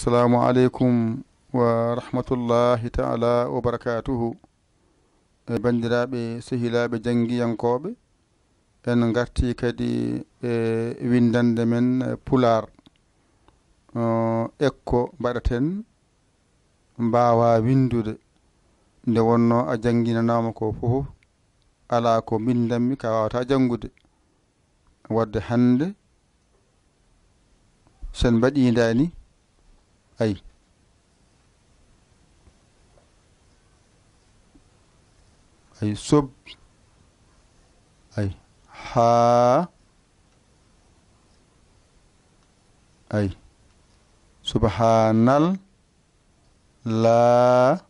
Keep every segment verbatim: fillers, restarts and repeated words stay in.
Assalamu aleykum wa rahmatullahi taala wa barakatuhu. E banndiraaɓe, sehilaaɓe janngiyankooɓe, en ngartii kadi e winndannde men, eh, Pulaar. Eh, ekko mbaɗaten, mbaawaa winndude. Nde wonnoo a jannginanaama ko fof, alaa ko mbinndanmi ka waawataa janngude. Wadde hannde, sen mbaɗii ndaani, ay, ay, sob, ay, haa, ay, subhanal, laa,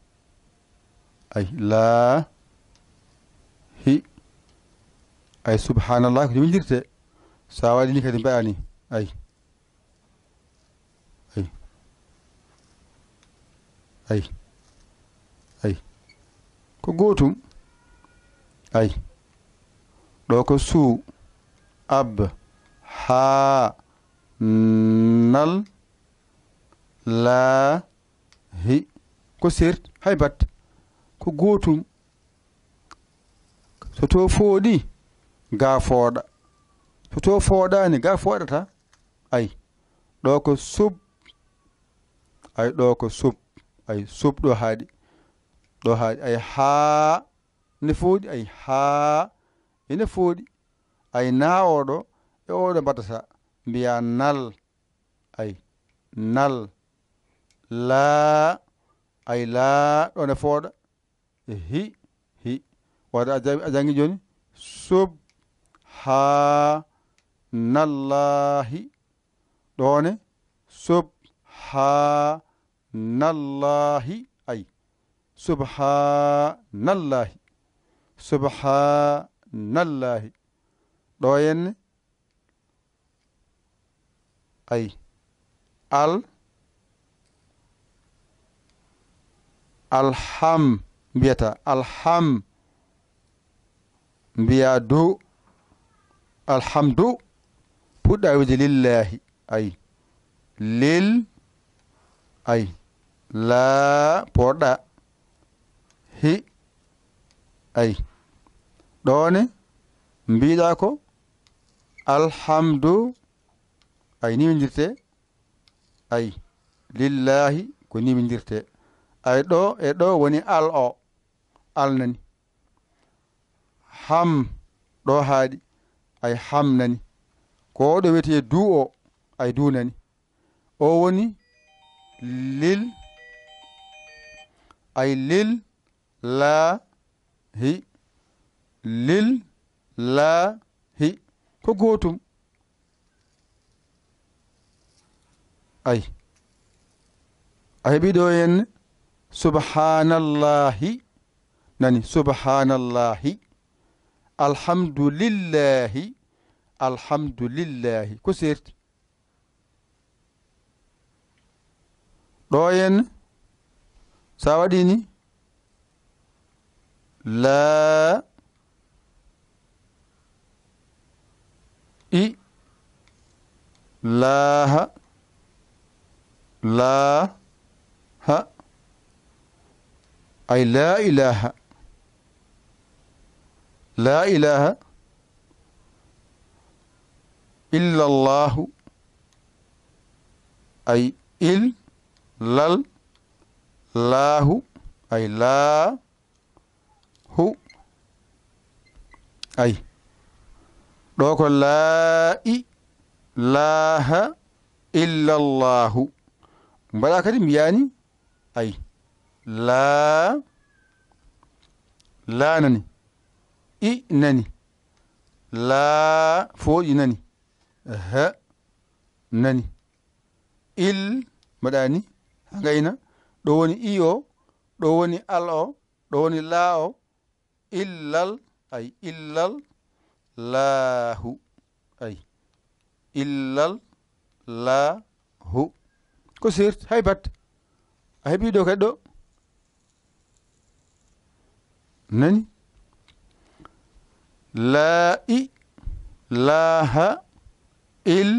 ay, laa, hi, ay, subhanallah, ko windirte. So a waɗi ni kadi mbaɗa ni, ay, ay, ay, ay, ko gootum, ay, ɗo ko suu, ab, haa, nal, laa, hi, ko seerti, hay batte, ko gootum. So to fooɗi, ga fooɗa. So to fooɗaani, ga fooɗata. Ay, ɗo ko sob. Ay, ɗo ko sob. Ay, sob ɗo haaɗi. Ɗo haaɗi. Ay, haa, ne fooɗi. Ay, haa, ene fooɗi. Ay, naa oɗo, e oɗo mbaɗata. Mbiya nal. Ay, nal. Laa, ay, laa, ɗo ne fooɗa. E hi, hi. Wadde a ja-, a janngi jooni, subhaanallaahi. Ɗo ne, subhaanallaahi. Ay, subhaanallaahi. Subhaanallaahi. Ɗo henne, ay, al, alham, mbiyata alham, mbiya du, alhamdu, puɗɗa wiide lillahi, ay, lil, ay, laa, poɗɗa, hi, ay, ɗo ne, mbiɗa ko, alhamdu, ay, ni windirte, ay, lillahi, ko ni windirte. Ay, ɗo e ɗo woni al o, al nani. Ham, ɗo haaɗi, ay, ham nani. Ko oɗo wiyetee du o, ay, du nani. O woni lil, ay, lil, laa, hi, lil, laa, hi, ko gootum. Ay, a heɓi ɗo henne, subhaanallaahi, nani, subhaanallaahi, alhamdulillahi, alhamdulillahi, ko seerti. Ɗo henne, so a waɗi ni, laa, i, laaha, laaha, ay, laa ilaaha, laa ilaaha illallaahu, ay, il, lal, laahu, ay, laa, hu, ay, ɗo ko laa, i, laaha, illallaahu. Mbaɗa kadi mbiyaani, ay, laa, laa nani, i nani, laa fooƴi nani, ha nani, il mbaɗaani, ha ngayna, ɗo woni i o, ɗo woni al o, ɗo woni laa o, illal, ay, illal, laahu, ay, illal, laahu. Ko seerti, hay batte. A heɓi ɗo kadi ɗo. Nani? Laa i, laaha, il,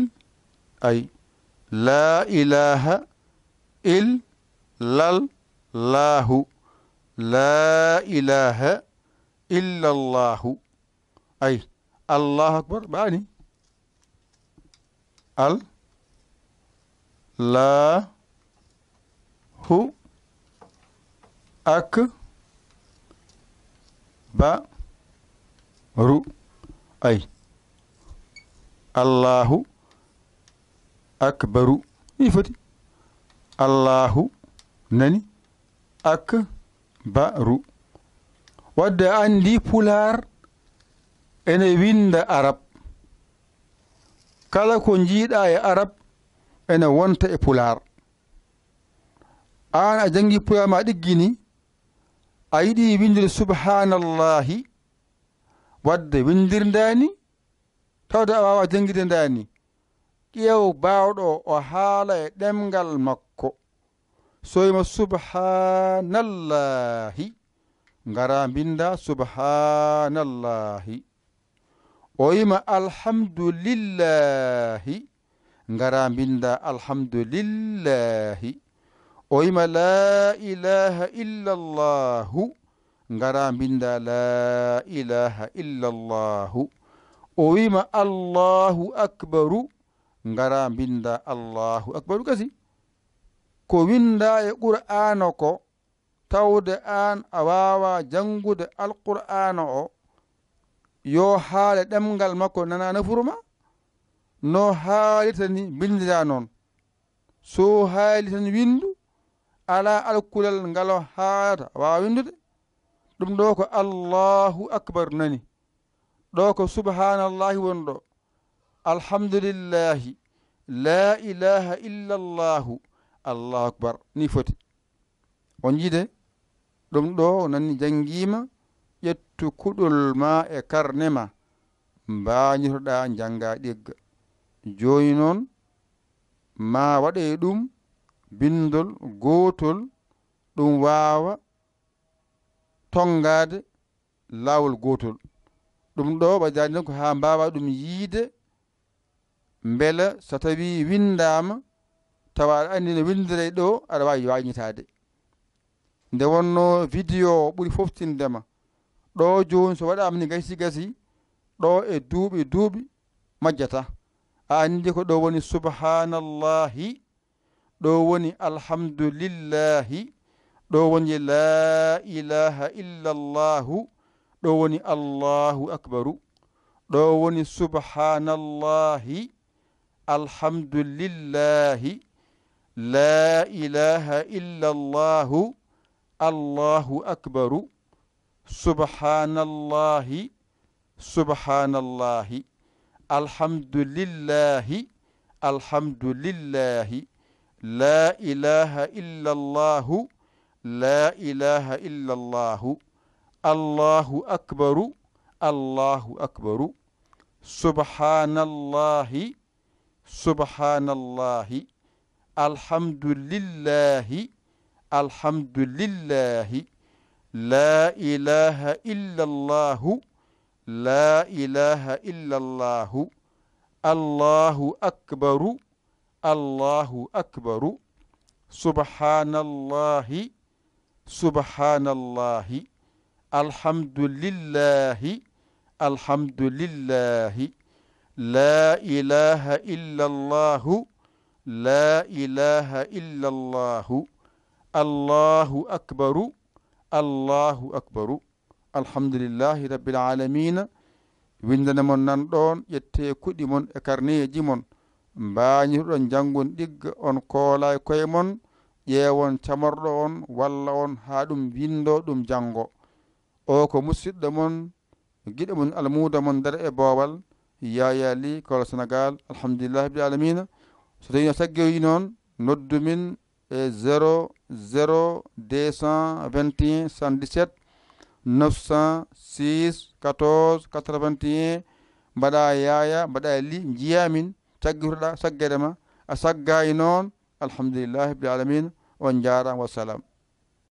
ay, laa ilaaha, Il, lal, laahu. Laa ilaaha illa Allaahu. Ay, Allaahu akbar, ɓaani. Al, laa, hu, ak, ba, ru. Ay, Allaahu akbaru. Ni foti. Allaahu nani. Akbaru. Wadde a anndi Pulaar ene winnda Arab. Kala ko njiiɗaa e Arab ene wonta e Pulaar. Aan a janngi Pulaar ma ɗiggi ni, a yiɗi winndude Subhaanallaahi, wadde winndirndaa ni, tawde a waawaa janngude ndaa ni. Ƴeew baawɗo o haala e ɗemngal makko. So wima subhaanallaahi, ngara mbinnda subhaanallaahi. O wima alhamdulillaahi, ngara mbinnda alhamdulillaahi. O wima laa ilaaha illallaahu, ngara mbinnda laa ilaaha illallaahu. O wima Allaahu akbaru, ngara mbinnda Allaahu akbaru. Gasi. Ko winndaa e Qur'aana ko, tawde aan a waawaa janngude Alqur'aana o, yo haale ɗemngal makko nana nafuru ma. No haalirta ni mbinndiraa noon. So haali tan winndu, alaa alkulal ngal o haalata waawa winndude. Ɗum ɗo ko Allaahu akbar nani. Ɗo ko subhaanallaahi woni ɗo. Alhamdulillaahi. Laa ilaaha illallaahu. Allaahu akbar. Ni foti. On yiide ɗum ɗo nani janngiima, ƴettu kuɗol ma e karne ma, mbaañotoɗaa njanngaa ɗigga. Jooni noon, ma waɗe ɗum binndol gootol, ɗum waawa tonngaade laawol gootol. Ɗum ɗo ɓadaani ko haa mbaawa ɗum yiide, mbela so tawii winndaama, tawa aɗa anndi no winndiree ɗo, aɗa waawi waañitaade. Nde wonnoo video ɓuri foftinde ma. Ɗo jooni so waɗaama ni gasi gasi, ɗo e duuɓi duuɓi majjata. A anndi ko ɗo woni subhaanallaahi, ɗo woni alhamdulillaahi, ɗo woni laa ilaaha illallaahu, ɗo woni Allaahu akbaru, ɗo woni subhaanallaahi, alhamdulillaahi, laa ilaaha illallaahu, Allaahu akbaru, subhaanallaahi, subhaanallaahi, alhamdulillaahi, alhamdulillaahi, laa ilaaha illallaahu, laa ilaaha illallaahu, Allaahu akbaru, Allaahu akbaru, subhaanallaahi, subhaanallaahi, alhamdulillaahi, alhamdulillaahi, laa ilaaha illallaahu, laa ilaaha illallaahu, Allaahu akbaru, Allaahu akbaru, subhaanallaahi, subhaanallaahi, alhamdulillaahi, alhamdulillaahi, laa ilaaha illallaahu, laa ilaaha illallaahu, Allaahu akbaru, Allaahu akbaru. Alhamdulillaahi rabbil aalamiina. Winndane mon nan ɗoon, ƴettee kuɗi mon e karneeji mon. Mbaañiruɗon janngun ɗigga, on koolaa e koye mon, ƴeewon camorɗo on, walla on haa ɗum winndoo, ɗum janngoo. O ko musidɗo mon, giɗo mon, almuudo mon, dara e boowal, Yaya Ly, Kolo Senegaal. Alhamdulillaahi rabbil aalamiina. So tawii a saggoyi noon, noddu min e zéro zéro deux cent vingt et un soixante-dix-sept neuf cent six quatorze quatre-vingt-un. Mbaɗa Yaya, mbaɗa Ly, njiyaa min, caggitoɗaa saggere ma, a saggayi noon. Alhamdulillaahi rabbil aalamiina. On njaaraama, wassalam.